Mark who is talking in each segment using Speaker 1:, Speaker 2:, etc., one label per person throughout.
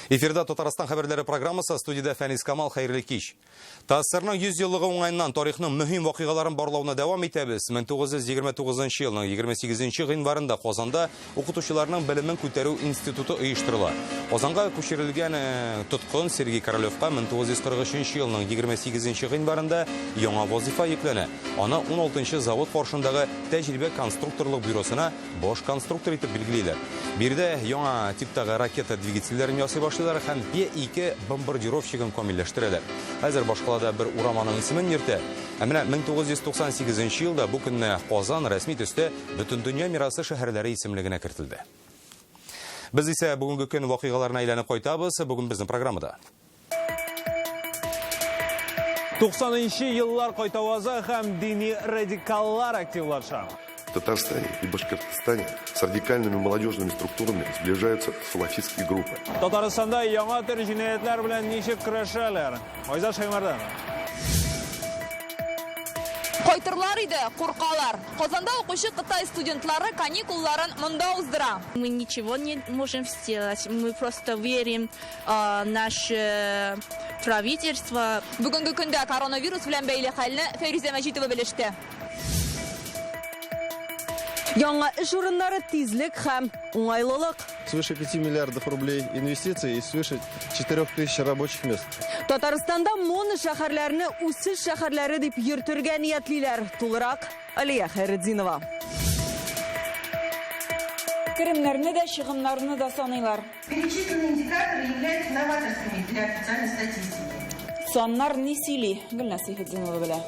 Speaker 1: Эфирда Татарстан хәбәрләре программасы, студиядә Фәнис Камал, хәерле кич. ТАССРның 100 еллыгы уңаеннан тарихның мөһим вакыйгаларын барлауны дәвам итәбез. 1929 елның 28 гыйнварында Казанда укытучыларның белемен күтәрү институты оештырыла. Казанга күчерелгән э, тоткын Сергей Королевка 1943 елның 28 гыйнварында яңа вазифа йөкләнә. Аны 16 завод каршындагы тәҗрибә конструкторлык бюросына баш конструктор итеп билгелиләр. Биредә яңа типтагы ракета двигательләрен ясый башлыйлар һәм П-2 бомбардировщигын камилләштерәләр. Хәзер башкалада бер урам аның исемен йөртә. Ә менә 1998 елда бу көнне Казан рәсми төстә Бөтендөнья мирасы шәһәрләре исемлегенә кертелде. Без исә бүгенге көн вакыйгаларына әйләнеп кайтабыз. Бүген безнең программада.
Speaker 2: 90 еллар кайтавазы һәм дини радикаллар активлаша.
Speaker 3: В Татарстане и Башкортостане с радикальными молодежными структурами сближаются салафитские группы.
Speaker 2: Татарстанда яңа төр җинаятьләр белән ничек көрәшәләр? Айзат Шаймарданов.
Speaker 4: Кайтырлар иде, куркалар. Казанда укучы Кытай студентлары каникулларын монда уздыра.
Speaker 5: Мы ничего не можем сделать, мы просто верим наше правительство.
Speaker 4: Бүгенге көндә коронавирус белән бәйле хәлне Фәйрүзә Мәҗитова белеште.
Speaker 6: Яңа эш урыннары, тизлек һәм уңайлылык.
Speaker 7: Свыше 5 миллиардов рублей инвестиций и свыше 4 тысяч рабочих мест.
Speaker 6: Татарстанда моно шәһәрләрне үсеш шәһәрләре дип йөртергә ниятлиләр. Тулырак Алия Хәйретдинова.
Speaker 8: Керемнәрне дә, чыгымнарны да саныйлар.
Speaker 9: Перечисленные индикаторы являются новаторскими для официальной статистики.
Speaker 8: Саннар ни сөйли? Гөлназ Сәйфетдинова белә.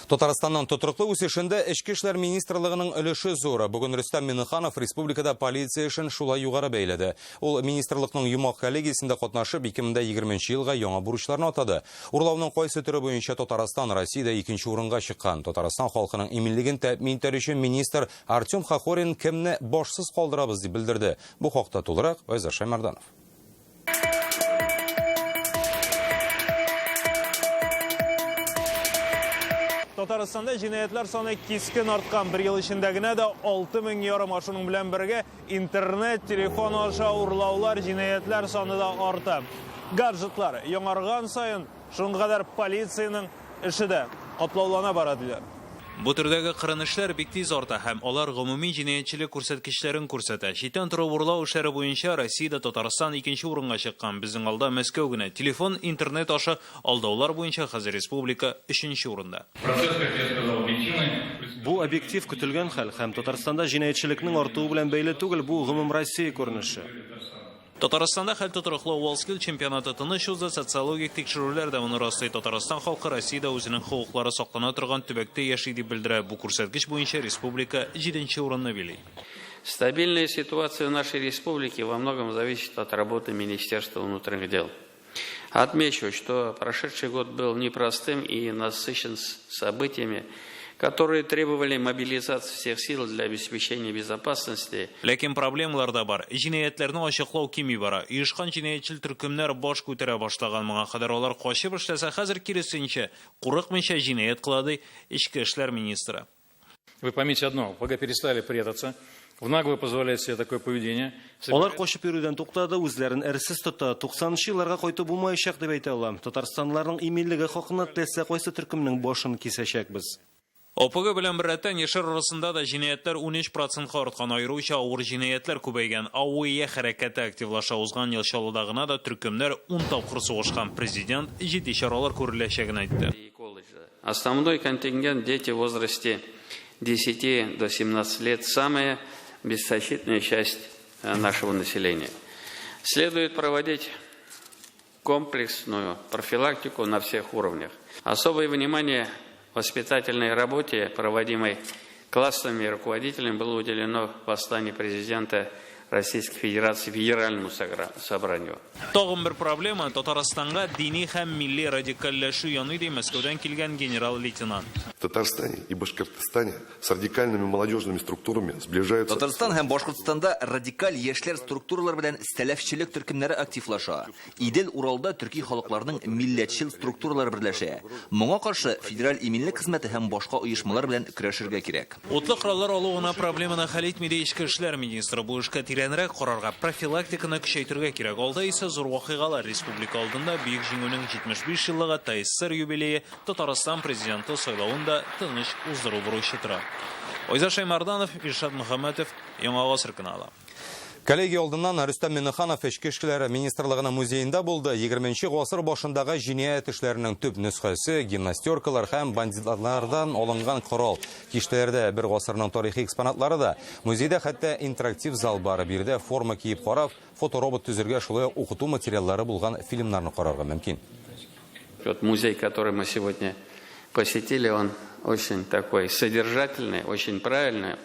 Speaker 1: Татарстанның тотрыклы үсешендә Эчке эшләр министрлыгының өлеше зур. Бүген Рөстәм Миңнеханов республикада полиция эшен шулай югары бәяләде. Ул министрлыкның йомгак коллегиясендә катнашып, 2020 елга яңа бурычларны атады. Урлауның кайсы төре буенча Татарстан Россиядә икенче урынга чыккан. Татарстан халкының иминлеген тәэмин итәр өчен министр Артем Хохорин кемне башсыз калдырабыз дип белдерде. Бу хакта тулырак Айзар Шаймарданов.
Speaker 2: Татарстанда җинаятьләр саны кискен арткан. Бер ел эчендә генә дә 6 мең ярым. Шуның белән бергә интернет, телефон аша урлаулар, җинаятьләр саны да арта. Гаджетлар яңарган саен шуның кадәр полициянең эше дә катлаулана бара, диләр.
Speaker 10: Бу төрдәге кырынышлар бик тиз арта һәм алар гомуми җинаятьчелек күрсәткечләрен күрсәтә. Читтән торып урлау эшләре буенча Россиядә Татарстан икенче урынга чыккан. Безнең алда Мәскәү генә. Телефон, интернет аша алдаулар буенча хәзер республика өченче урында.
Speaker 11: Процесс, как я сказал, объективный.
Speaker 12: Бу объектив көтелгән хәл һәм Татарстанда җинаятьчелекнең артуы белән бәйле түгел, бу гомумроссия күренеше.
Speaker 10: Татарстанда хәл тотрыклы. WorldSkills чемпионаты тыныч узды, социологик тикшерүләр дә моны раслый. Татарстан халкы Россиядә үзенең хокуклары саклана торган төбәктә яши дип белдерә. Бу күрсәткеч буенча республика 7 урынны били.
Speaker 13: Стабильная ситуация в нашей республике во многом зависит от работы Министерства внутренних дел. Отмечу, что прошедший год был непростым и насыщен событиями, которые требовали мобилизации всех сил для обеспечения безопасности.
Speaker 10: Ләкин проблемалар да бар. Җинаятьләрне ачыклау кими бара. Оешкан җинаятьчел төркемнәр баш күтәрә башлаган. Моңа кадәр алар качып эшләсә, хәзер киресенчә, курыкмыйча җинаять кыла, ди эчке эшләр министры.
Speaker 11: Вы поймите одно, ОПГ перестали прятаться, в наглую позволяют себе такое поведение.
Speaker 12: Алар качып йөрүдән туктады, үзләрен әрсез тота. 90 елларга кайту булмаячак дип әйтә алам. Татарстанлыларның иминлеге хакына теләсә кайсы төркемнең башын кисәчәкбез.
Speaker 10: ОПГ белән беррәттән яшьләр арасында да җинаятьләр 13%-ка арткан, аеруча авыр җинаятьләр күбәйгән. АУЕ хәрәкәте активлаша. Узган ел Чаллыда гына да төркемнәр 10 тапкыр сугышкан. Президент җитди чаралар күреләчәген әйтте.
Speaker 13: Основной контингент – дети в возрасте 10 до 17 лет, самая беззащитная часть нашего населения. Следует проводить комплексную профилактику на всех уровнях. Особое внимание воспитательной работе, проводимой классными руководителями, было уделено в послании президента Российской Федерации Федеральному собранию.
Speaker 10: Тагын бер проблема, Татарстанга дини һәм милли радикальләшү яный, ди Мәскәүдән килгән генерал-лейтенант.
Speaker 3: В Татарстане и Башкортостане с радикальными молодежными структурами сближаются...
Speaker 14: Татарстан һәм Башкортстанда радикаль яшьләр структуралары белән сәләфчелек төркемнәре активлаша. Идел-Уралда төрки халыкларның милләтчел структуралары берләшә. Моңа каршы Федераль иминлек хезмәте һәм башка оешмалар белән көрәшергә кирәк.
Speaker 10: Утлы кораллар алу гына проблеманы хәл итми, ди эчке эшләр министры. Бу эшкә тирәнрәк карарга, профилактиканы көчәйтергә кирәк. Алда исә зур вакыйгалар. Республика алдында Бөек Җиңүнең 75 еллыгы, ТАССР юбилее, Татарстан президенты сайлавын да тыныч уздыру бурычы тора. Айзат Шәймәрданов, Илшат Мөхәммәтов, Яңа Гасыр каналы.
Speaker 1: Коллегия алдыннан Рөстәм Миңнеханов Эчке эшләр министрлыгының музеенда булды. 20 гасыр башындагы җинаять эшләренең төп нөсхәсе гимнастеркалар һәм бандитлардан алынган корал. Киштәләрдә бер гасырның тарихи экспонатлары да. Музейда хәтта интерактив зал бар. Биредә форма киеп карап, фоторобот төзергә, шулай ук укыту материаллары булган фильмнарны карарга мөмкин.
Speaker 13: Вот музей, который мы сегодня посетили, он очень такой содержательный, очень правильный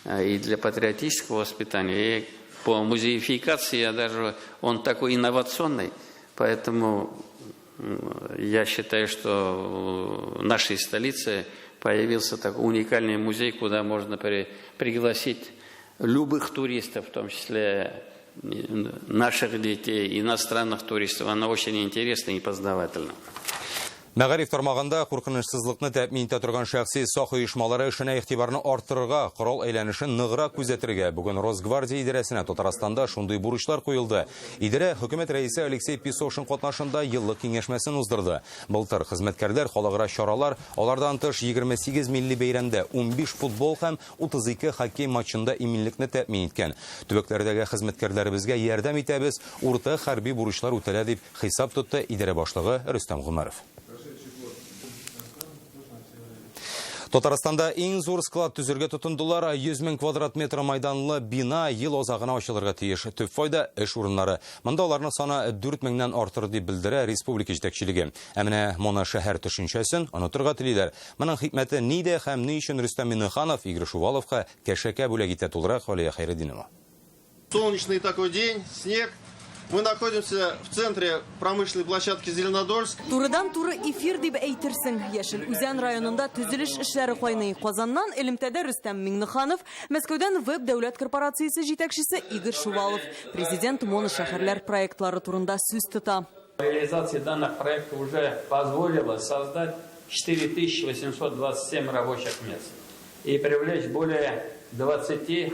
Speaker 13: и для патриотического воспитания, и по музеификации я даже, он такой инновационный, поэтому я считаю, что в нашей столице появился такой уникальный музей, куда можно пригласить любых туристов, в том числе наших детей, иностранных туристов. Оно очень интересно и познавательно.
Speaker 1: Мәгариф тармагында куркынычсызлыкны тәэмин итә торган шәхси сак оешмалары эшенә игътибарны арттырырга, корал әйләнешен ныграк күзәтергә. Бүген Росгвардия идарәсенә Татарстанда шундый бурычлар куелды. Идарә хөкүмәт рәисе Алексей Песошин катнашында еллык киңәшмәсен уздырды. Былтыр хезмәткәрләр халыкара чаралар, алардан тыш 28 милли бәйрәмдә 15 футбол һәм 32 хоккей матчында иминлекне тәэмин иткән. Төбәкләрдәге хезмәткәрләребезгә ярдәм итәбез, урта хәрби бурычлар үтәлә дип хисап тотты идарә башлыгы Рөстәм Гомәров. Татарстанда иң зур склад төзергә тотындылар. 100 мең квадрат метр майданлы бина ел азагына ачылырга тиеш. Төп файда эш урыннары. Монда аларның саны 4 меңнән артыр дип белдерә республика җитәкчелеге. Ә менә моны шәһәр төшенчәсен онытырга телиләр. Моның хикмәте нидә һәм ни өчен Рөстәм Миңнеханов Игорь Шуваловка кәшәкә бүләк итә? Тулырак Алия Хәйретдинова.
Speaker 7: Солнечный такой день, снег. Мы находимся в центре промышленной площадки Зеленодольск.
Speaker 6: Турыдан-туры эфир дип әйтерсең. Яшел Үзән районында төзелеш эшләре кайный. Казаннан элемтәдә Рөстәм Миңнеханов, Мәскәүдән Веб дәүләт корпорациясе җитәкчесе Игорь Шувалов. Президент моношәһәрләр проектлары турында сүз тота.
Speaker 13: Реализация данных проектов уже позволила создать 4827 рабочих мест и привлечь более 20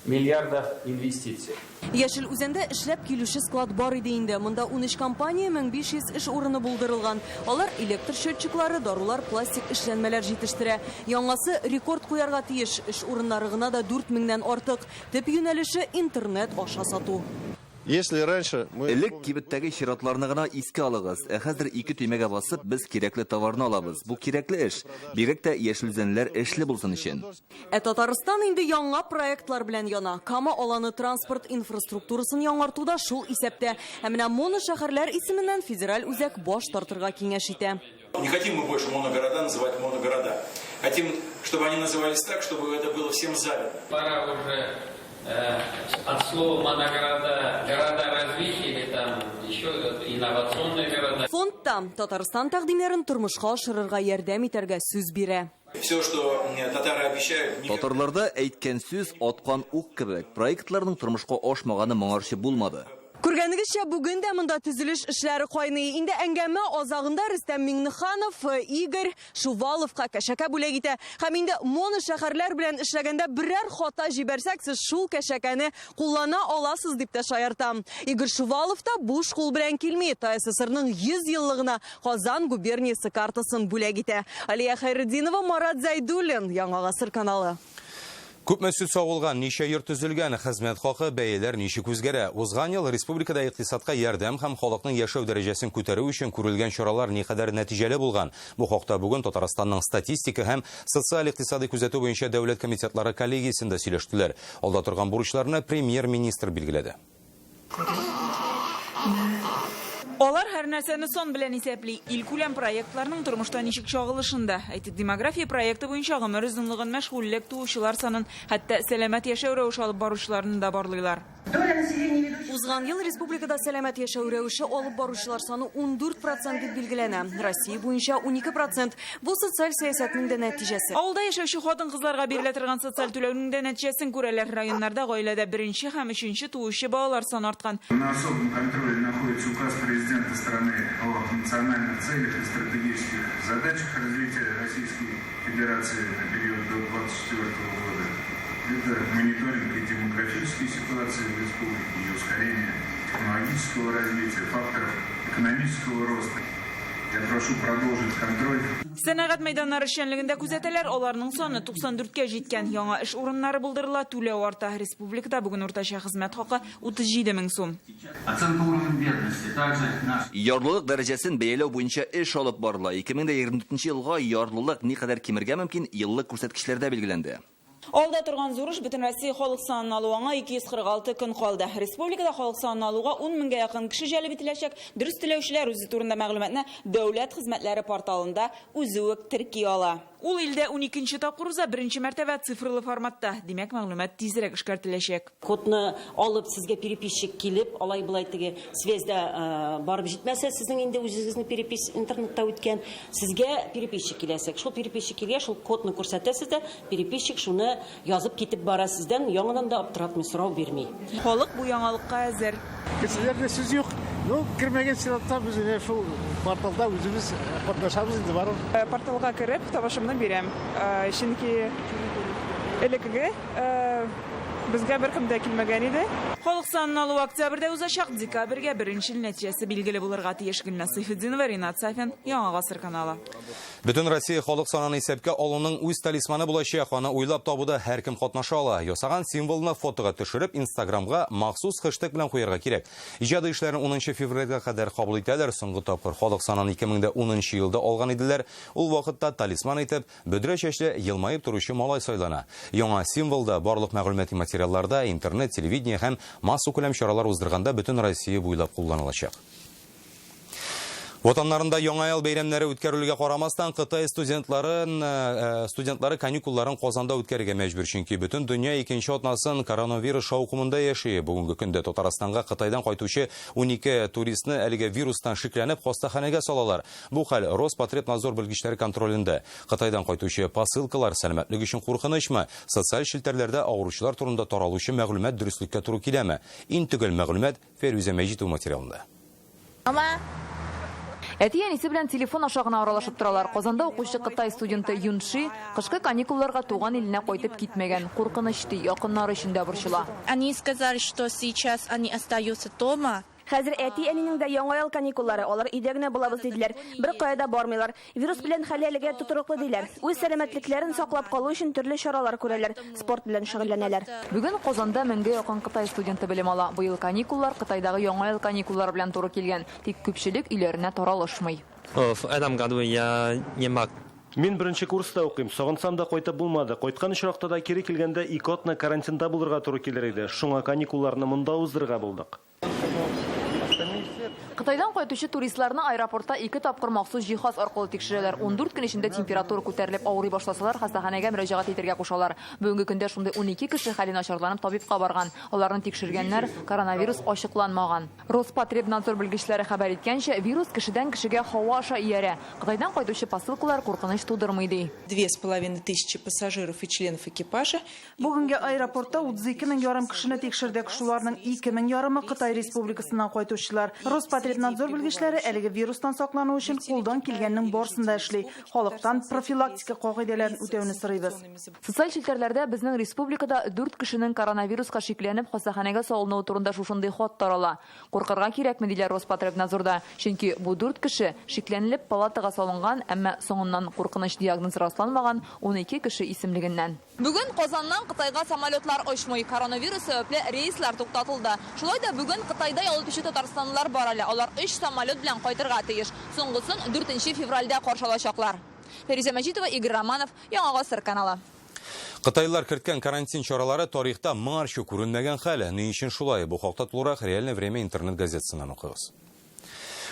Speaker 13: миллиардов инвестиций.
Speaker 6: Яшел Үзәндә эшләп килүче склад бар иде инде. Монда 13 компания 1500 эш урыны булдырылган. Алар электр счетчиклары, дарулар, пластик эшләнмәләр җитештерә. Яңасы рекорд куярга тиеш. Эш урыннары гына да 4000-нән артык. Төп юнәлеше интернет аша сату.
Speaker 7: Если раньше мы
Speaker 14: Элек кибеттәге чиратларны гына искә алыгыз. Ә хәзер ике төймәгә басып, без кирәкле товарны алабыз. Бу кирәкле эш. Бигрәк тә яшелүзәнлеләр эшле булсын өчен.
Speaker 6: Ә Татарстан инде яңа проектлар белән яна. Кама аланы транспорт инфраструктурасын яңартуда шул исәптә. Ә менә моношәһәрләр исеменнән федераль үзәк баш тартырга киңәш итә.
Speaker 15: Не хотим мы больше моногорода называть моногорода. Хотим, чтобы они назывались так, чтобы это было всем завидно.
Speaker 13: Пора уже от слова моногорода, города развития или там еще инновационные города.
Speaker 6: Фондта Татарстан тәкъдимнәрен тормышка ашырырга ярдәм итәргә сүз бирә.
Speaker 15: Все, что татары обещают, никогда
Speaker 14: Татарларда әйткән сүз аткан ук кебек. Проектларның тормышка ашмаганы моңарчы булмады.
Speaker 6: Күргәнегезчә, бүген дә монда төзелеш эшләре кайный. Инде әңгәмә азагында Рөстәм Миңнеханов Игорь Шуваловка кәшәкә бүләк итә. Һәм инде моношәһәрләр белән эшләгәндә берәр хата җибәрсәк, сез шул кәшәкәне куллана аласыз дип тә шаяртам. Игорь Шувалов та буш кул белән килми. ТАССРның 100 еллыгына Казан губерниясе картасын бүләк итә. Алия Хәйретдинова, Марат Зәйдуллин, Яңа Гасыр каналы.
Speaker 1: Күпме сөт савылган, ничә йорт төзелгән, хезмәт хакы, бәяләр ничек үзгәрә? Узган ел республикада икътисадка ярдәм һәм халыкның яшәү дәрәҗәсен күтәрү өчен күрелгән чаралар никадәр нәтиҗәле булган? Бу хакта бүген Татарстанның статистика һәм социаль-икътисади күзәтү буенча дәүләт комитетлары коллегиясендә сөйләштеләр. Алда торган бурычларны премьер-министр билгеләде.
Speaker 8: Алар һәр нәрсәне сан белән исәпли. Илкүләм проектларның тормышта ничек чагылышын да. Әйтик, демография проекты буенча гомер озынлыгын, мәшгульлек, туучылар санын, хәтта сәламәт яшәү рәвеше алып баручыларны да барлыйлар.
Speaker 6: Узган ел республикада сәламәт яшәү рәвеше алып баручылар саны 14 процент дип билгеләнә. Россия буенча 12 процент. Бу социаль сәясәтнең дә нәтиҗәсе.
Speaker 8: Авылда яшәүче хатын-кызларга бирелә торган социаль түләүнең дә нәтиҗәсен күрәләр. Районнарда гаиләдә беренче һәм өченче туучы балалар саны арткан.
Speaker 16: На особом контроле находится указ президента страны о национальных целях и стратегических задачах развития Российской Федерации на период до 2024 года. Это мониторинг и демографической ситуации в республике, и ускорение технологического развития, факторов экономического роста. Я прошу продолжить контроль.
Speaker 8: Сәнәгать мәйданнары эшчәнлеген дә күзәтәләр, аларның саны 94кә җиткән. Яңа эш урыннары булдырыла, түләү арта. Республикада бүген уртача хезмәт хакы 37 мең сум.
Speaker 17: Оценка уровня бедности также наш.
Speaker 14: Ярлылык дәрәҗәсен бәяләү буенча эш алып барыла. 2024 елга ярлылык никадәр кимергә мөмкин, еллык күрсәткечләрдә билгеләнде.
Speaker 8: Алда торган зур эш Бөтенроссия халык санын алу, аңа 246 көн калды. Республикада халык санын алуга 10 меңгә якын кеше җәлеп ителәчәк. Дөрес теләүчеләр үзе турында мәгълүматны дәүләт хезмәтләре порталында үзе үк терки ала. Ул илдә уникенче тапкыр уза, беренче мәртәбә цифрлы форматта. Димәк, мәгълүмат тизрәк эшкәртеләчәк.
Speaker 18: Кодны алып, сезгә переписчик килеп, алай-болай теге связьдә барып җитмәсә, сезнең инде үзегезнең перепись интернетта үткән, сезгә переписчик киләчәк. Шул переписчик килгәч, шул кодны күрсәтәсез дә, переписчик шуны язып китеп бара, сездән яңадан да аптыратмый, сорау бирми.
Speaker 8: Халык бу яңалыкка әзер.
Speaker 19: Кешеләрдә сүз юк. Ну, кермәгән чиратта без менә шул порталда үзебез катнашабыз инде барып.
Speaker 20: Порталга кереп, тавышымны бирәм. Чөнки элеккеге безгә беркем дә килмәгән иде.
Speaker 8: Халык санын алу октябрьдә узачак, декабрьгә беренче ел нәтиҗәсе билгеле булырга тиеш. Гөлназ Сәйфетдинова, Ринат Сафин, Яңа Гасыр каналы.
Speaker 1: Бөтен Россия халык санын исәпкә алуның үз талисманы булачак. Аны уйлап табуда һәркем катнаша ала. Ясаган символны фотога төшереп, Инстаграмга махсус хэштег белән куярга кирәк. Иҗади эшләрен 10 февральгә кадәр кабул итәләр. Соңгы тапкыр халык санын 2010 елда алган иделәр. Ул вакытта талисман итеп бөдрә чәчле елмаеп торучы малай сайлана. Яңа символда барлык мәгълүмати материалларда, интернет, телевидение һәм массакүләм чаралар уздырганда бөтен Россия буйлап кулланылачак. Ватаннарында Яңа ел бәйрәмнәре үткәрелүгә карамастан, Кытай студентлары каникулларын Казанда үткәрергә мәҗбүр, чөнки бөтен дөнья икенче атнасын коронавирус шаукымында яши. Бүгенге көндә Татарстанга Кытайдан кайтучы 12 туристны әлеге вирустан шикләнеп хастаханәгә салалар. Бу хәл Роспотребнадзор белгечләре контролендә. Кытайдан кайтучы посылкалар сәламәтлек өчен куркынычмы? Социаль челтәрләрдә авыручылар турында таралучы мәгълүмат дөреслеккә туры киләме? Иң төгәл мәгълүмат Фәрүзә Мәҗитова материалында.
Speaker 4: Мама. Әти-әнисе белән телефон аша гына аралашып торалар. Казанда укучы Кытай студенты Юнши кышкы каникулларга туган иленә кайтып китмәгән. Куркыныч ди, якыннары өчен дә борчыла.
Speaker 5: Они сказали, что сейчас они остаются дома.
Speaker 21: Хәзер әти-әнинең дә яңа ел каникуллары, алар өйдә генә булабыз диделәр. Бер кая да бармыйлар. Вирус белән хәле әлегә тотрыклы диләр. Үз сәламәтлекләрен саклап калу өчен төрле чаралар күрәләр, спорт белән шөгыльләнәләр.
Speaker 4: Бүген Казанда меңгә якын Кытай студенты белем ала. Быел каникуллар Кытайдагы яңа ел каникуллары белән туры килгән. Тик күпчелек өйләренә таралышмый.
Speaker 22: В этом году я не мог.
Speaker 12: Мин беренче курста укыйм. Сагынсам да кайтып булмады. Кайткан очракта да кире килгәндә ике атна карантинда булырга туры килер иде. Шуңа каникулларны монда уздырырга булдык.
Speaker 4: Кытайдан кайтучы туристларны аэропортта ике тапкыр махсус җиһаз аркылы тикшерәләр. 14 көн эчендә температура күтәрелеп авырый башласалар, хастаханәгә мөрәҗәгать итәргә кушалар. Бүгенге көндә шундый 12 кеше хәле начарланып табибка барган. Аларны тикшергәннәр, коронавирус ачыкланмаган. Роспотребнадзор белгечләре хәбәр иткәнчә, вирус кешедән кешегә һава аша иярә. Кытайдан кайтучы посылкалар куркыныч тудырмый ди.
Speaker 23: Две с половиной тысячи пассажиров и членов экипажа.
Speaker 24: Бүгенге аэропортта утыз ике мең ярым кешене тикшердек. Шуларның ике мең ярымы Кытай Республикасыннан кайтучылар. Роспотребнадзор белгечләре әлеге вирустан саклану өчен кулдан килгәннең барысын да эшли. Халыктан профилактика кагыйдәләрен үтәүне сорыйбыз.
Speaker 4: Социаль челтәрләрдә безнең республикада 4 кешенең коронавируска шикләнеп хастаханәгә салынуы турында шушындый хат тарала. Куркырга кирәкме диләр Роспотребнадзорда. Чөнки бу 4 кеше шикләнелеп палатага салынган, әмма соңыннан куркыныч диагноз расланмаган 12 кеше исемлегеннән. Бүген Казаннан Кытайга самолетлар очмый. Коронавирус сәбәпле рейслар туктатылды. Шулай да бүген Кытайда ял итүче татарстанлылар бар әле. Алар 3 самолет белән кайтырга тиеш. Соңгысын 4 февральдә каршы алачаклар. Фәрүзә Мәҗитова, Игорь Романов, Яңа Гасыр каналы.
Speaker 1: Кытайлар керткән карантин чаралары тарихта моңарчы күренмәгән хәл. Ни өчен шулай? Бу хакта тулырак Реальное время интернет газетасыннан укыгыз.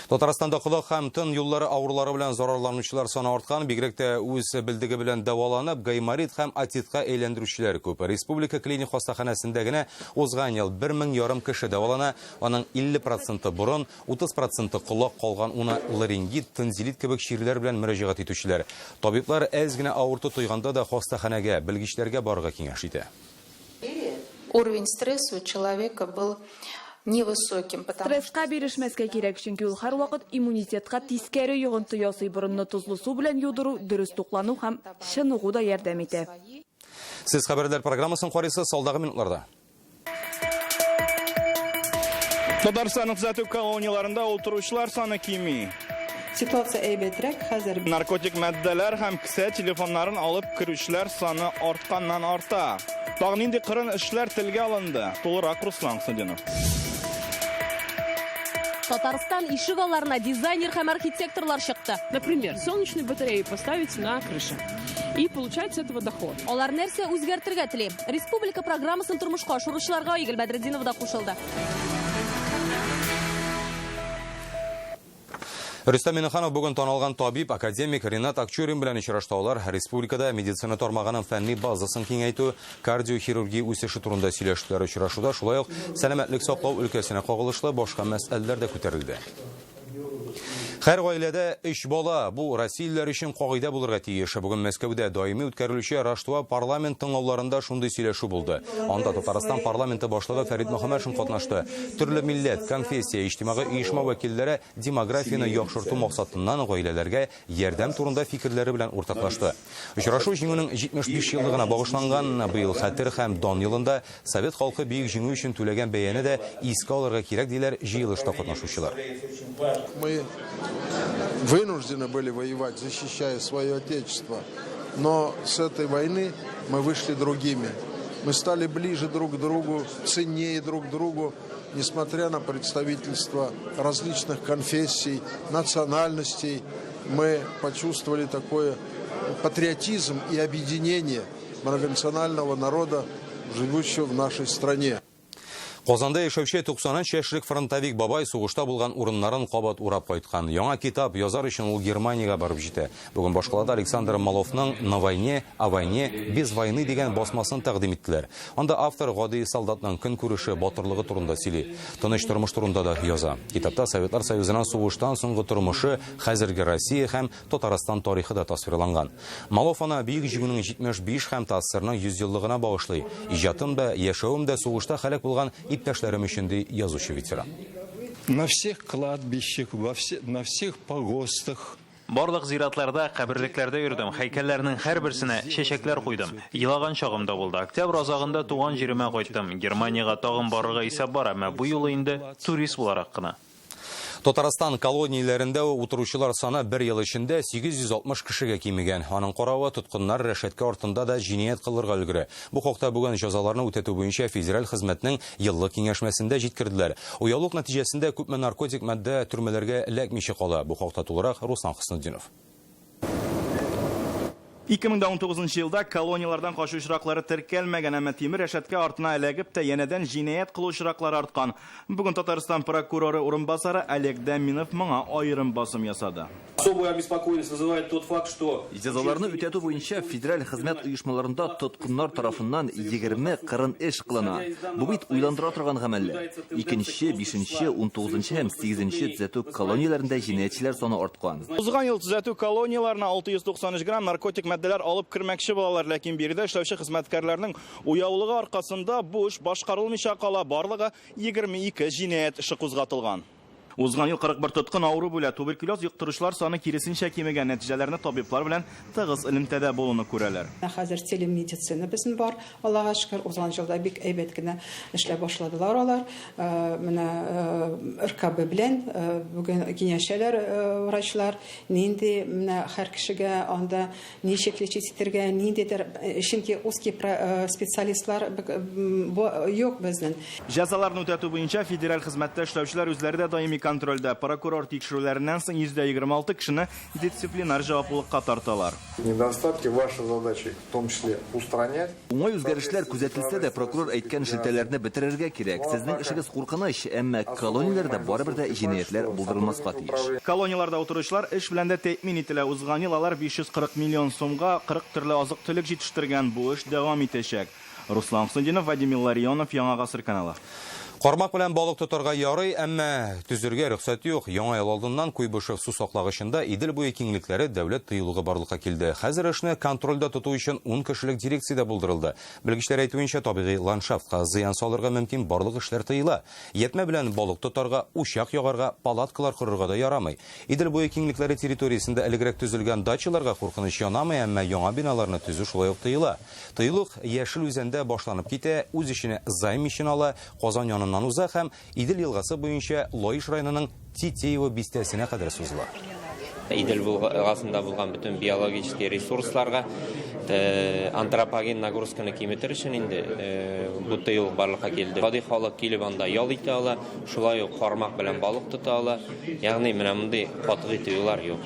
Speaker 1: Татарстанда колак һәм тын юллары авырулары белән зарарланучылар саны арткан, бигрәк тә үз белдеге белән дәваланып, гайморит һәм отитка әйләндерүчеләр күп. Республика клиник хастаханәсендә генә узган ел 1,5 кеше дәвалана, аның 50 проценты борын, 30 проценты колак, калган уны ларингит, тонзиллит кебек чирләр белән мөрәҗәгать итүчеләр. Табиблар әз генә авырту тойганда да хастаханәгә, белгечләргә барырга киңәш итә.
Speaker 2: Уровень стресса у человека был невысоким, потому
Speaker 3: Стресска бирешмәскә кирәк, чөнки ул һәрвакыт иммунитетка тискәре йогынты ясый. Борынны тозлы су белән юдыру, дөрес туклану һәм чыныгу да ярдәм итә.
Speaker 1: Сез хәбәрләр программасын карыйсыз алдагы минутларда.
Speaker 9: Татарстанның төзәтү колонияләрендә утыручылар саны кими.
Speaker 23: Ситуация әйбәтрәк хәзер.
Speaker 9: Наркотик матдәләр һәм кесә телефоннарын алып керүчеләр саны артканнан арта. Тагын нинди кырын эшләр телгә алынды? Тулырак Руслан Хусендинов.
Speaker 11: Татарстан ишек алларына дизайнер һәм архитекторлар чыкты.
Speaker 25: Например, солнечные батареи поставить на крыше и получать с этого доход.
Speaker 11: Алар нәрсә үзгәртергә тели? Республика программасын тормышка ашыручыларга Айгөл Бәдретдинова да кушылды.
Speaker 1: Рөстәм Миңнеханов бүген танылган табиб, академик Ринат Акчурин белән очрашты. Алар республикада медицина тармагының фәнни базасын киңәйтү, кардиохирургия үсеше турында сөйләштеләр. Очрашуда шулай ук сәламәтлек саклау өлкәсенә кагылышлы башка мәсьәләләр дә күтәрелде. Һәр гаиләдә 3 бала. Бу россиялеләр өчен кагыйдә булырга тиеш. Бүген Мәскәүдә даими үткәрелүче Раштуа парламент тыңлауларында шундый сөйләшү булды. Анда Татарстан парламенты башлыгы Фәрит Мөхәммәтшин катнашты. Төрле милләт, конфессия, иҗтимагый оешма вәкилләре демографияне яхшырту максатыннан гаиләләргә ярдәм турында фикерләре белән уртаклашты. Очрашу Җиңүнең 75 еллыгына багышланган. Быел Хәтер һәм дан елында совет халкы бөек җиңү өчен түләгән бәяне дә искә алырга кирәк, диләр җыелышта катнашучылар.
Speaker 26: Мы вынуждены были воевать, защищая свое отечество. Но с этой войны мы вышли другими. Мы стали ближе друг к другу, ценнее друг другу, несмотря на представительство различных конфессий, национальностей. Мы почувствовали такой патриотизм и объединение многонационального народа, живущего в нашей стране.
Speaker 1: Казанда яшәүче 93 яшьлек фронтовик бабай сугышта булган урыннарын кабат урап кайткан. Яңа китап язар өчен ул Германиягә барып җитә. Бүген башкалада Александр Маловның «На войне, о войне, без войны» дигән басмасын тәкъдим иттеләр. Анда автор гади солдатның көнкүреше, батырлыгы турында сөйли. Тыныч тормыш турында да яза. Китапта Советлар Союзының сугыштан соңгы тормышы, хәзерге Россия һәм Татарстан тарихы да тасвирланган. Малов аны Бөек Җиңүнең 75 һәм ТАССРның 100 еллыгына багышлый. Иҗатым да, яшәвем дә сугышта һәлак булган иптәшләрем өчен, ди язучы ветеран.
Speaker 27: На всех кладбищах, на всех погостах.
Speaker 10: Барлык зиратларда, каберлекләрдә йөрдем, һәйкәлләрнең һәрберсенә чәчәкләр куйдым. Елаган чагым да булды. Октябрь азагында туган җиремә кайттым. Германиягә тагын барырга исәп бар, әмма бу юлы инде турист буларак кына.
Speaker 1: Татарстан колонияләрендә утыручылар саны бер ел эчендә 860 кешегә кимегән. Аның каравы тоткыннар рәшәткә артында да җинаять кылырга өлгерә. Бу хакта бүген җәзаларны үтәтү буенча федераль хезмәтнең еллык киңәшмәсендә җиткерделәр. Уяулык нәтиҗәсендә күпме наркотик матдә төрмәләргә эләкмичә кала. Бу хакта тулырак Руслан Хөснетдинов.
Speaker 9: 2019 елда колонияләрдән качу очраклары теркәлмәгән, әмма тимер рәшәткә артына эләгеп тә янәдән җинаять кылу очраклары арткан. Бүген Татарстан прокуроры урынбасары Олег Даминов моңа аерым басым ясады.
Speaker 15: Особую обеспокоенность вызывает тот факт, что
Speaker 14: Җәзаларны үтәтү буенча федераль хезмәт оешмаларында тоткыннар тарафыннан 20 кырын эш кылына. Бу бит уйландыра торган гамәлләр. 2-нче, 5-нче, 19-нчы һәм 8-нче төзәтү колонияләрендә җинаятьчеләр саны арткан.
Speaker 9: Узган ел төзәтү колонияләренә 693 грамм наркотик матдәләр алып кермәкче булалар, ләкин биредә эшләүче хезмәткәрләрнең уяулыгы аркасында бу эш башкарылмыйча кала. Барлыгы 22 җинаять эше кузгатылган. Узган ел 41 тоткын авыру бүлә. Туберкулез йоктыручылар саны киресенчә кимегән. Нәтиҗәләрне табиблар белән тыгыз элемтәдә булуны күрәләр.
Speaker 23: Хәзер телемедицина безнең бар, Аллага шөкер, узган елда бик әйбәт кенә эшләп башладылар алар. Менә РКБ белән бүген киңәшәләр врачлар, нинди менә һәр кешегә анда ничек лечить итәргә, ниндидер, чөнки узкий специалистлар юк безнең.
Speaker 9: Җәзаларны үтәтү буенча федераль хезмәттә эшләүчеләр үзләре дә даими контрольдә. Прокурор тикшерүләреннән соң 126 кешене дисциплинар җаваплылыкка тарталар.
Speaker 26: Недостатки ваша задача, в том числе, устранять.
Speaker 14: Уңай үзгәрешләр күзәтелсә дә, прокурор әйткән шелтәләрне бетерергә кирәк. Сезнең эшегез куркыныч, әмма колонияләрдә барыбер дә җинаятьләр булдырылмаска тиеш.
Speaker 9: Колонияләрдә утыручылар эш белән дә тәэмин ителә. Узган ел алар 540 миллион сумга 40 төрле азык-төлек җитештергән. Бу эш дәвам итәчәк. Руслан Хусендинов, Вадим Илларионов, Яңа Гасыр каналы.
Speaker 1: Кармак белән балык тотарга ярый, әмма төзергә рөхсәт юк. Яңа ел алдыннан Куйбышев су саклагычында Идел буе киңлекләре дәүләт тыюлыгы барлыкка килде. Хәзер эшне контрольдә тоту өчен 10 кешелек дирекция дә булдырылды. Белгечләр әйтүенчә, табигый ландшафтка зыян салырга мөмкин барлык эшләр тыела. Ятмә белән балык тотарга, учак ягарга, палаткалар корырга да ярамый. Идел буе киңлекләре территориясендә элегрәк төзелгән дачаларга куркыныч янамый, әмма яңа биналарны төзү шулай ук тыела. Тыюлык Яшел Үзәндә башланып китә, үз эченә Займищен ала, Казан яныннан уза һәм Идел елгасы буенча Лаеш районының Титеево бистәсенә кадәр сузыла.
Speaker 22: Идел елгасында булган бөтен биологический ресурсларга антропоген нагрузканы киметер өчен инде бу тыюлык барлыкка килде. Гади халык килеп анда ял итә ала, шулай ук кармак белән балык тота ала. Ягъни менә мондый катгый тыюлар юк.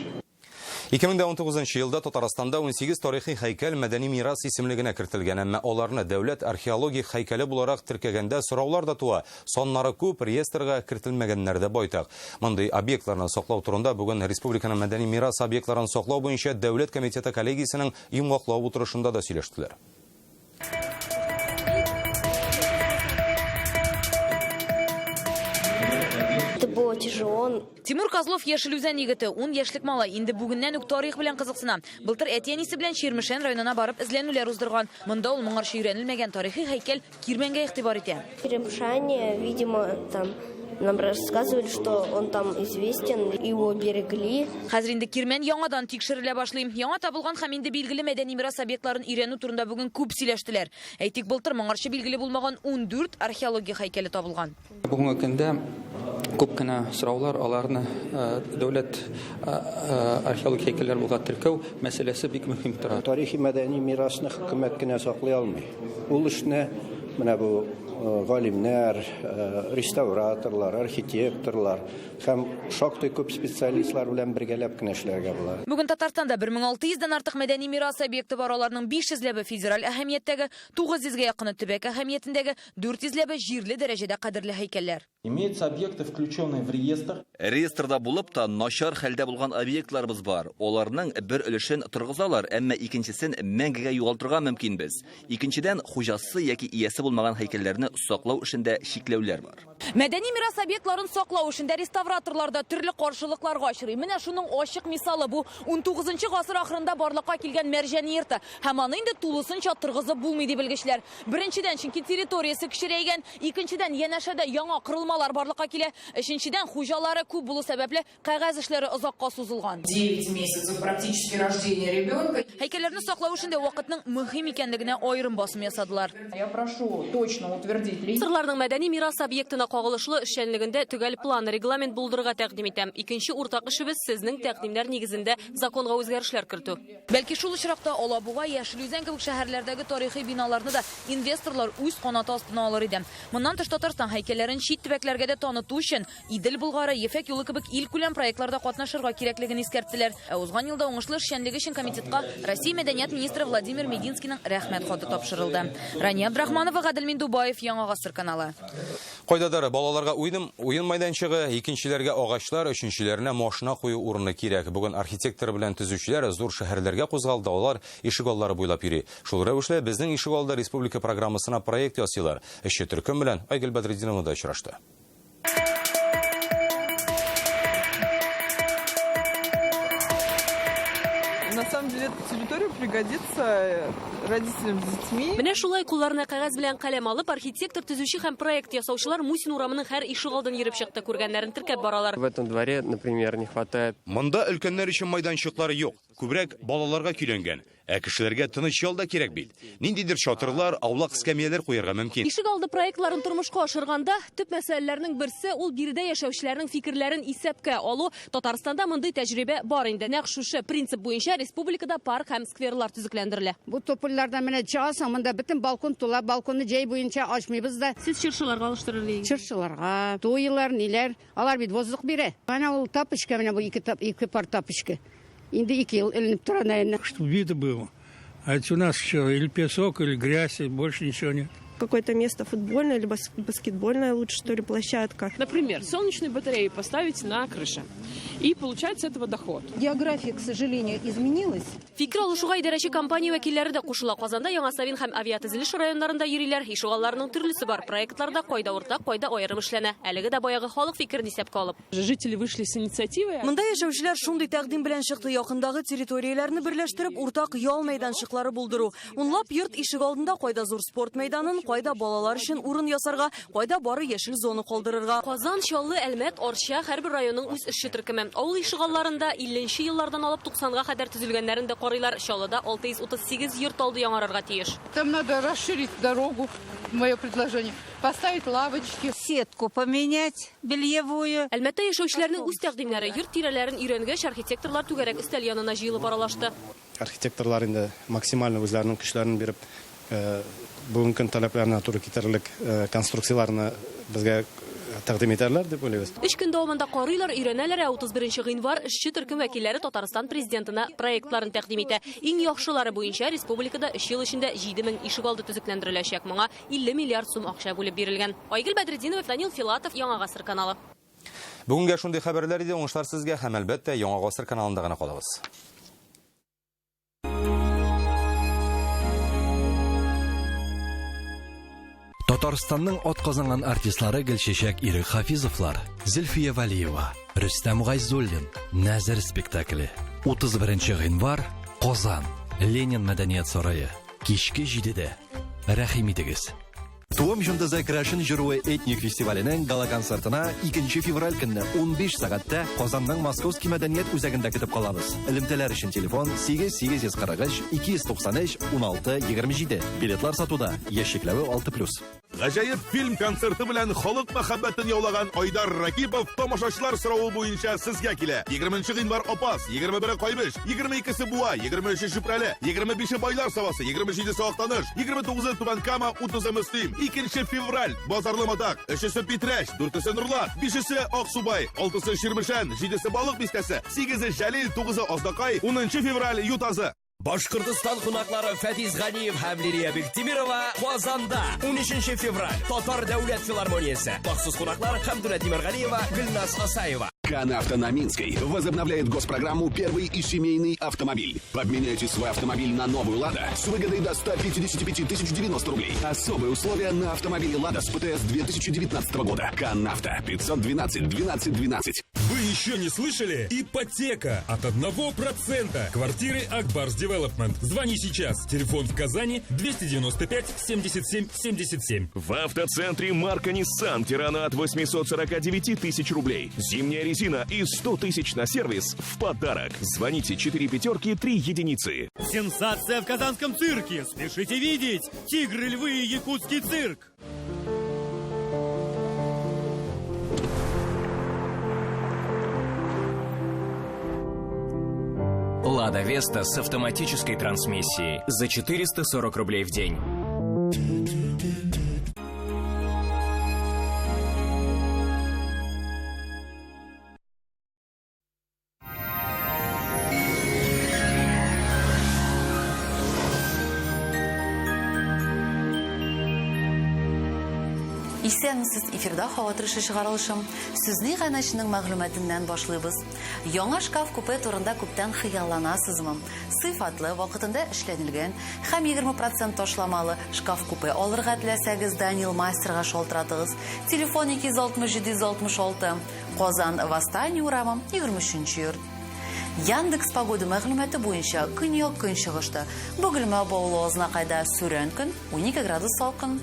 Speaker 1: 2019 елда Татарстанда 18 тарихи һәйкәл мәдәни мирас исемлегенә кертелгән, әмма аларны дәүләт археологик һәйкәле буларак теркәгәндә сораулар да туа. Саннары күп, реестрга кертелмәгәннәр дә байтак. Мондый объектларны саклау турында бүген республиканың мәдәни мирас объектларын саклау буенча дәүләт комитеты коллегиясенең йомгаклау утырышында да сөйләштеләр.
Speaker 6: Это было тяжело.
Speaker 4: Тимур Козлов Яшел Үзән егете, 10 яшьлек малай. Инде бүгеннән үк тарих белән кызыксына. Былтыр әти-әнисе белән Чирмешән районына барып эзләнүләр уздырган. Монда ул моңарчы өйрәнелмәгән тарихи һәйкәл Кирмәнгә игътибар итә.
Speaker 6: Черемшане, видимо, там нам рассказывали, что он там известен, его берегли.
Speaker 4: Хәзер инде Кирмән яңадан тикшерелә башлый. Яңа табылган һәм инде билгеле мәдәни мирас объектларын өйрәнү турында бүген күп сөйләштеләр. Әйтик, былтыр моңарчы билгеле булмаган 14 археология һәйкәле табылган.
Speaker 7: Бүгенге көндә күп кенә сораулар, аларны дәүләт археологик һәйкәлләр булган теркәү мәсьәләсе бик мөһим тора.
Speaker 13: Тарихи мәдәни мирасны хөкүмәт кенә саклый алмый. Ул эшне менә бу галимнәр, реставраторлар, архитекторлар һәм шактый күп специалистлар белән бергәләп кенә эшләргә була.
Speaker 4: Бүген Татарстанда 1600дән артык мәдәни мирас объекты бар. Аларның 500ләбе федераль әһәмияттәге, 900гә якыны төбәк әһәмиятендәге, 400ләбе җирле дәрәҗәдә кадерле һәйкәлләр.
Speaker 16: Имеются объекты, включенные в реестр.
Speaker 14: Реестрда булып та начар хәлдә булган объектларыбыз бар. Аларның бер өлешен торгызалар, әмма икенчесен мәңгегә югалтырга мөмкинбез. Икенчедән, хуҗасы яки иясе булмаган һәйкәлләрне саклау эшендә чикләүләр бар.
Speaker 4: Мәдәни мирас объектларын саклау эшендә реставраторлар да төрле каршылыкларга очрый. Менә шуның ачык мисалы бу 19 гасыр ахырында барлыкка килгән Мәрҗани йорты. Һәм аны инде тулысынча торгызып булмый ди белгечләр. Беренчедән, чөнки территориясе кечерәйгән, икенчедән, янәшәдә яңа корылмалар барлыкка килә, өченчедән, хуҗалары күп булу сәбәпле кәгазь эшләре озакка сузылган.
Speaker 17: 9 месяцев практически рождения ребенка.
Speaker 4: Һәйкәлләрне саклау эшендә вакытның мөһим икәнлегенә аерым басым ясадылар.
Speaker 17: Я прошу точно утвердить линию.
Speaker 11: Сырларның мәдәни мирас объектына кагылышлы эшчәнлегендә төгәл план, регламент булдырырга тәкъдим итәм. Икенче уртак эшебез сезнең тәкъдимнәр нигезендә законга үзгәрешләр кертү.
Speaker 4: Бәлки шул очракта Алабуга, Яшел Үзән кебек шәһәрләрдәге тарихи биналарны да инвесторлар үз канаты астына алыр иде. Моннан тыш Татарстан һәйкәлләрен чит төбәкләргә дә таныту өчен Идел Болгары, Ефәк юлы кебек илкүләм проектларда катнашырга кирәклеген искәрттеләр. Ә узган елда уңышлы эшчәнлеге өчен комитетка Россия мәдәният министры Владимир Мединскийның рәхмәт хаты тапшырылды. Рания Абдрахманова, Гадел Миндубаев, Яңа Гасыр каналы.
Speaker 1: Кайдадыр балаларга уен майданчыгы, икенчеләргә агачлар, өченчеләренә машина кую урыны кирәк. Бүген архитектор белән төзүчеләр зур шәһәрләргә кузгалды, алар ишек аллары буйлап йөри. Шул рәвешле безнең ишек алды республика программасына проект ясыйлар. Эшче төркем белән Айгөл Бәдретдинова да очрашты.
Speaker 20: На самом деле, эта территория пригодится родителям с детьми.
Speaker 11: Менә шулай кулларына кәгазь белән каләм алып, архитектор, төзүче һәм проект ясаучылар Мусин урамының һәр ишегалдын йөреп чыкты, күргәннәрен теркәп баралар.
Speaker 22: В этом дворе, например, не хватает.
Speaker 1: Монда өлкәннәр өчен майданчыклар юк, күбрәк балаларга көйләнгән. Ә кешеләргә тыныч ял да кирәк бит. Ниндидер чатырлар, аулак эскәмияләр куярга мөмкин.
Speaker 11: Ишегалды проектларын тормышка ашырганда төп мәсьәләләрнең берсе ул биредә яшәүчеләрнең фикерләрен исәпкә алу. Татарстанда мондый тәҗрибә бар инде. Нәкъ шушы принцип буенча республикада парк һәм скверлар төзекләндерелә.
Speaker 5: Бу топольләрдән менә чыгасың, монда бөтен балкон тула, балконны җәй буенча ачмыйбыз да.
Speaker 25: Сез чыршыларга алыштырыр идегез?
Speaker 5: Чыршыларга, туйлар, ниләр, алар бит воздух бирә. Әнә ул тапочка, менә бу ике пар тапочка. Инде ике ел эленеп тора наверное.
Speaker 8: Чтобы видно было. А это у нас что, или песок, или грязь, и больше ничего нет.
Speaker 12: Какое-то место футбольное, либо баскетбольное лучше, что ли, площадка.
Speaker 25: Например, солнечные батареи поставить на крыше. И получать с этого доход.
Speaker 18: География, к сожалению, изменилась.
Speaker 11: Фикер алышуга идарәче компания вәкилләре дә кушыла. Казанда Яңа Савин һәм Авиатөзелеш районнарында йөриләр. Ишегалларының төрлесе бар. Проектларда кайда уртак, кайда аерым эшләнә. Әлеге дә баягы халык фикерен исәпкә алып.
Speaker 25: Жители вышли с инициативой.
Speaker 19: Монда яшәүчеләр шундый тәкъдим белән чыкты. Якындагы территорияләрне берләштереп, уртак ял мәйданчыклары булдыру. Унлап йорт ишегалдында кайда зур спорт мәйданын, кайда балалар өчен урын ясарга, кайда бары яшел зона калдырырга.
Speaker 11: Казан, Чаллы, Әлмәт, Арча һәрбер районның үз эшче төркеме. Авыл ишегалларында 50 еллардан алып 90-га кадәр төзелгәннәрен дә карыйлар. Чаллыда 638 йорт алды яңарырга тиеш.
Speaker 21: Там надо расширить дорогу, мое предложение, поставить лавочки.
Speaker 24: Сетку поменять бельевую.
Speaker 11: Әлмәттә яшәүчеләрнең үз тәкъдимнәре, йорт тирәләрен өйрәнгәч, архитекторлар түгәрәк өстәл янына җыелып аралашты.
Speaker 28: Архитекторлар инде максимально үзләренең көчләрен биреп, бүгенге көн таләпләренә туры китерерлек конструкцияләрне безгә тәкъдим итәрләр дип уйлыйбыз.
Speaker 11: Өч көн дәвамында карыйлар, өйрәнәләр, ә 31 гыйнвар эшче төркем вәкилләре Татарстан президентына проектларын тәкъдим итә. Иң яхшылары буенча республикада 3 ел эчендә 7000 ишегалды төзекләндереләчәк. Моңа 50 миллиард сум акча бүлеп бирелгән. Айгөл Бәдретдинова, Данил Филатов, Яңа Гасыр каналы.
Speaker 1: Бүгенгә шундый хәбәрләр иде. Уңышлар сезгә һәм әлбәттә Яңа Гасыр каналында гына калыгыз.
Speaker 29: Татарстанның атказанган артистлары Гөлчәчәк Ирек Хафизовлар, Зөлфия Валиева, Рөстәм Гайзуллин, Нәзер спектакле. 31 гыйнвар, Казан, Ленин мәдәният сарае. Кичке 7-дә. Рәхим итегез.
Speaker 30: Туым җондызы Крәшен җыруы этник фестиваленең гала-концертына 2 февраль көнне 15 сәгатьтә Казанның Московский мәдәният үзәгендә көтеп калабыз. Элемтәләр өчен телефон 8 843 293 16 27. Билетлар сатуда. Яшь чикләве 6+.
Speaker 31: Гаҗәеп фильм концерты белән халык мәхәббәтен яулаган Айдар Ракипов тамашачылар соравы буенча сезгә килә. 20 гыйнвар Апас, 21 Кайбыч, 22-се Буа, 23-е Чүпрәле, 25-е Байлар Сабасы, 27-се Актаныш, 29-ы Түбән Кама, 30-ы Мөслим, 2 февраль Базарлы Матак, 3-се Питрәч, 4-се Нурлат, 5-се Аксубай, 6-сы Чирмешән, 7-се Балык Бистәсе, 8-е Җәлил, 9-ы Азнакай, 10 февраль Ютазы.
Speaker 32: Башкортостан кунаклары Фәдис Ганиев һәм Лилия Биктимирова Казанда 13 февраль Татар дәүләт филармониясе. Махсус кунаклар Хәмдүнә Тимергалиева, Гөлназ Асаева.
Speaker 33: Канавто на Минской возобновляет госпрограмму «Первый и семейный автомобиль». Обменяйте свой автомобиль на новую «Лада» с выгодой до 155 тысяч 90 рублей. Особые условия на автомобиле «Лада» с ПТС 2019 года. Канавто 512 12 12.
Speaker 34: Вы еще не слышали? Ипотека от 1%. Квартиры Акбарс Девелопмент. Звони сейчас. Телефон в Казани 295 77 77.
Speaker 35: В автоцентре марка Nissan Тирана от 849 тысяч рублей. Зимняя резина и 100 тысяч на сервис в подарок. Звоните 4 пятерки 3 единицы.
Speaker 36: Сенсация в казанском цирке! Спешите видеть! Тигры, львы и якутский цирк!
Speaker 37: Лада Веста с автоматической трансмиссией за 440 рублей в день.
Speaker 38: Исәнмесез, эфирда һава торышы чыгарылышым. Сүзне иганәченең мәгълүматыннан башлыйбыз. Яңа шкаф-купе турында күптән хыялланасызмы? Сыйфатлы, вакытында эшләнелгән һәм 20% ташламалы шкаф-купе алырга теләсәгез, Данил мастерга шалтыратыгыз. Телефон 260 766, Казан, Восстание урамы, 23 йорт. Яндекс погода мәгълүматы буенча көньяк көнчыгышта Бөгелмә Баулы Азнакайда сүрән көн 12 градус салкын.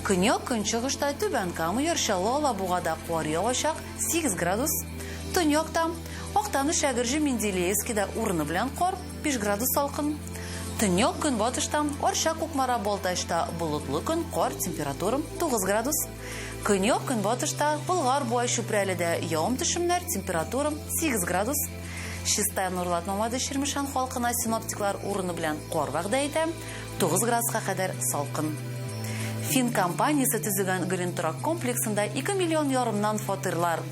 Speaker 38: Көньяк көнчыгышта Түбән Кама, Яр Чаллы, Алабугада кар явачак 8 градус. Төньякта Актаныш, Әгерҗе, Менделеевскида урыны белән кар 5 градус салкын. Төньяк көнбатышта, Арча, Кукмара, Балтачта болытлы көн, кар, температура 9 градус. Көньяк көнбатышта, Болгар, Буа, Чүпрәледә явым-төшемнәр, температура 8 градус. Чистай, Нурлат, Мамадыш, Чирмешән халкына синоптиклар урыны белән кар вәгъдә итә, 9 градуска кадәр салкын. Фин компаниясе төзегән Грин торак комплексында 2 миллион ярымнан фатирлар.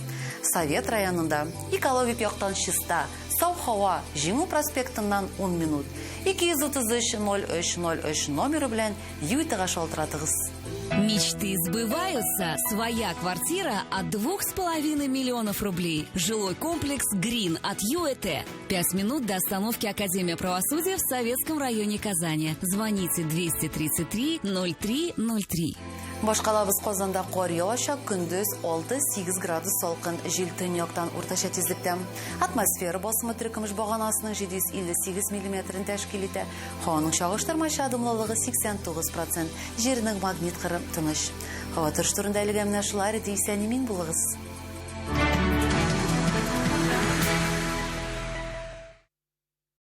Speaker 38: Совет районында экологик яктан чиста, сау һава, Җиңү проспектыннан 10 минут. 233 03 03 номеры белән ЮИТга шалтыратыгыз.
Speaker 2: Мечты сбываются. Своя квартира от 2,5 миллионов рублей. Жилой комплекс «Грин» от ЮЭТ. 5 минут до остановки Академия правосудия в Советском районе Казани. Звоните 233 03 03.
Speaker 38: Башкалабыз Казанда кар явачак, көндез 6-8 градус салкын, җил төньяктан уртача тизлектә. Атмосфера басымы терекөмеш баганасының 758 миллиметрын тәшкил итә. Һаваның чагыштырмача дымлылыгы 89%. Җирнең магнит кыры тыныч. Һава торышы турында әлегә менә шулар иде, исән имин булыгыз.